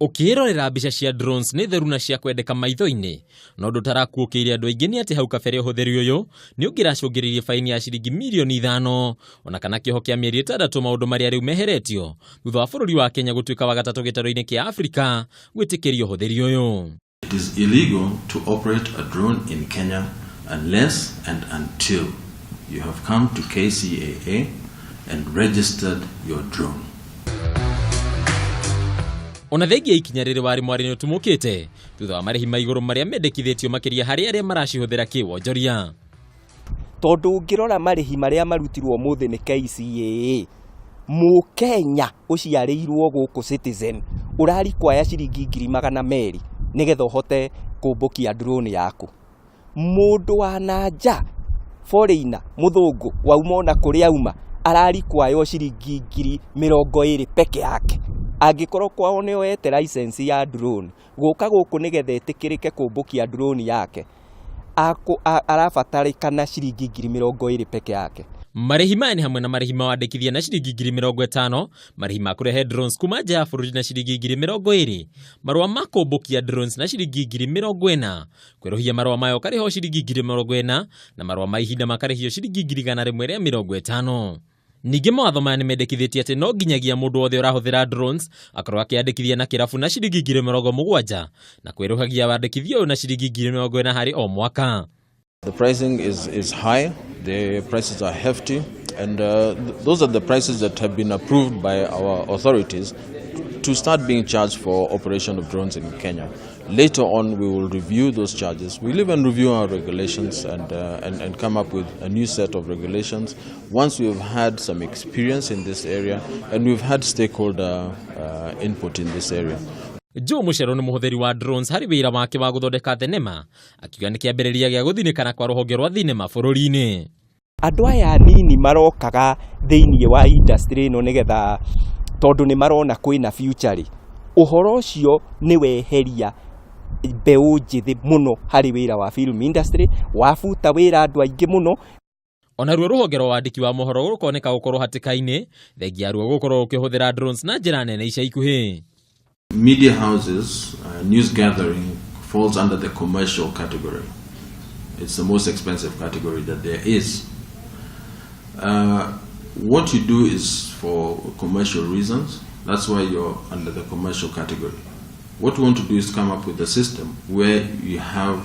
Ũkĩĩrorera mbica cia drones nĩ theru na cia kwendeka maitho-inĩ, no ũndũ ũtarakuũkĩire andũ aingĩ nĩ atĩ hau kabere ũhũthĩri ũyũ nĩ ũngĩracũngĩrĩirie baini ya ciringi mirioni 5 ona kana kĩoho kĩa mĩeri 6, maũndũ marĩa rĩu meheretio thutha wa bũrũri wa Kenya gũtuĩka wa gatatũ gĩtarũ-inĩ kĩa Afrika gwĩtĩkĩria ũhũthĩri ũyũ. It is illegal to operate a drone in Kenya unless and until you have come to KCAA and registered your drone. Ona thengia ikinya rĩrĩ warĩ mwarĩ nĩ ũtumũkĩte thutha wa marĩhi ma igũrũ marĩa mendekithĩtio makĩria harĩ arĩa maracihũthĩra kĩwonjoria. Tondũ ũngĩrora marĩhi marĩa marutirwo ũmũthĩ nĩ KCAA, mũkenya ũciarĩirwo gũkũ, citizen, ũrarikwaya ciringi 200,000 nĩgetha ũhote kũmbũkia drone yaku. Mũndũ wa nanja, foreigner, mũthũngũ wauma ona kũrĩa auma, ararikwaywo ciringi 20,000 peke yake angĩkorwo kwao nĩ oete license ya drone gũka gũkũ nĩgetha ĩtĩkĩrĩke kũmbũkia drone yake, arabatarĩkana ciringi 20,000 peke yake. Marĩhi maya nĩ hamwe na marĩhi ma wandĩkithia na ciringi 50,000, marĩhi ma kũrehe drones kuma nja ya bũrũri na ciringi 20,000, marũa ma kũmbũkia drones na ciringi 40,000, kwerũhia marũa mayo ũkarĩhwo ciringi 40,000, na marũa ma ihinda makarĩhio ciringi 150,000. Ningĩ mawatho maya nĩ mendekithĩtie atĩ no nginyagia mũndũ wothe ũrahũthĩra drones akorwo akĩandĩkithia na kĩrabu na ciringi 70,000 na kwerũhagia wandĩkithia ũyũ na ciringi 40,000 harĩ o mwaka. The pricing is high, the prices are hefty, and those are the prices that have been approved by our authorities to start being charged for operation of drones in Kenya. Later on, we will review those charges. We'll even review our regulations and come up with a new set of regulations once we've had some experience in this area and we've had stakeholder input in this area. Joe Mucheru nĩ mũhũthĩri wa drones harĩ wĩra wake wa gũthondeka thenema, akiuga nĩ kĩambĩrĩria gĩa gũthinĩkana kwa rũhonge rwa thinema bũrũri-inĩ. Andũ aya anini marokaga thĩinĩ wa industry ĩno nĩgetha tondũ nĩ marona kwĩna future rĩ, ũhoro ũcio nĩ weheria mbeũ njĩthĩ mũno harĩ wĩra wa film industry, wabuta wĩra andũ aingĩ mũno. Onaruo rũhonge rwa wandĩki wa mohoro rũkoneka gũkorwo hatĩka-inĩ thengia ruo gũkorwo rũkĩhũthĩra drones na njĩra nene ica ikuhĩ. Media houses, news gathering falls under the commercial category. It's the most expensive category that there is. What you do is for commercial reasons. That's why you're under the commercial category. What we want to do is come up with a system where you have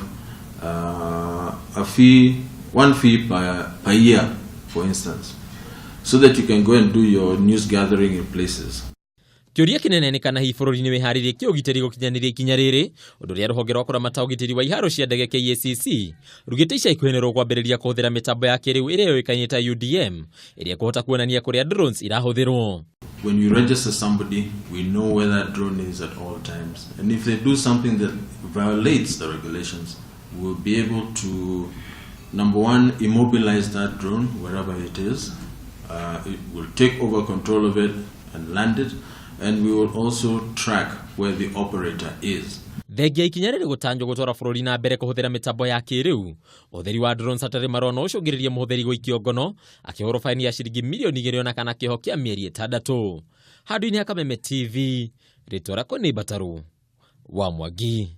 a fee, one fee per year, for instance, so that you can go and do your news gathering in places. Kĩũria kĩnene nĩ kana hihi bũrũri nĩ wĩharĩirie kĩũgitĩri gũkinyanĩria ikinya rĩrĩ, ũndũ ũrĩa rũhonge rwa kũramata ũgitĩri wa iharo cia ndege KACC rugĩte ica ikuhĩ nĩ rũkwambĩrĩria kũhũthĩra mĩtambo ya kĩrĩu ĩrĩa yũĩkaine ta UDM ĩrĩa ĩkũhota kuonania kũrĩa drones irahũthĩrwo. When you register somebody, we know where that drone is at all times. And if they do something that violates the regulations, we'll be able to, number one, immobilize that drone wherever it is. It will take over control of it and land it. And we will also track where the operator is. Thengia ikinya rĩrĩ gũtanywo gũtwara bũrũri na mbere kũhũthĩra mĩtambo ya kĩrĩu, ũhũthĩri wa drones hatarĩ marũa no ũcũngĩrĩrie mũhũthĩri gũikio ngono akĩhũrwo baini ya ciringi mirioni 2 ona kana kĩoho kĩa mĩeri 6. Handũ-inĩ ha Kameme TV, rĩtwa rĩakwa nĩ Mbataru wa Mwangi.